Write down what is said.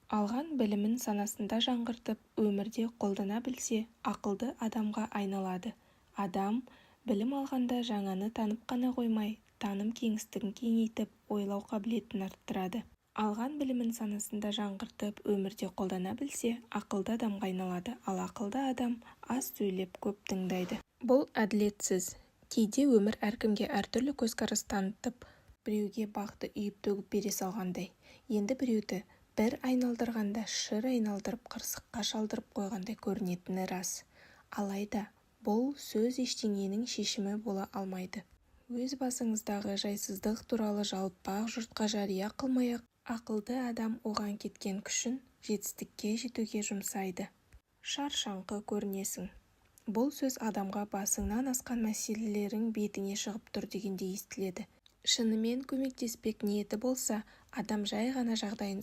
Алған білімін санасында жаңғыртып, өмірде қолдана білсе, ақылды адамға айналады. Адам білім алғанда жаңаны танып қана қоймай, таным кеңістігін кеңейтіп, ойлау қабілетін арттырады. Алған білімін санасында жаңғыртып, өмірде қолдана білсе, ақылды адамға айналады. Ал ақылды адам аз сөйлеп, көп тыңдайды. Бұл әділетсіз. Кейде өмір әркімге әртүрлі көзқарас танытып, біреуге бақты үйіп-төгіп бере салғандай, енді біреуді бір айналдырғанда шыр айналдырып қырсыққа шалдырып қойғандай көрінетіні рас. Алайда, бұл сөз ештеңенің шешімі бола алмайды. Өз басыңыздағы жайсыздық туралы жалпақ жұртқа жария қылмай-ақ, ақылды адам оған кеткен күшін жетістікке жетуге жұмсайды. Шаршаңқы көрінесің. Бұл сөз адамға басыңнан асқан мәселелерің бетіңе шығып тұр дегендей естіледі. Шынымен көмектеспек ниеті болса, адам жай ғана жағдайын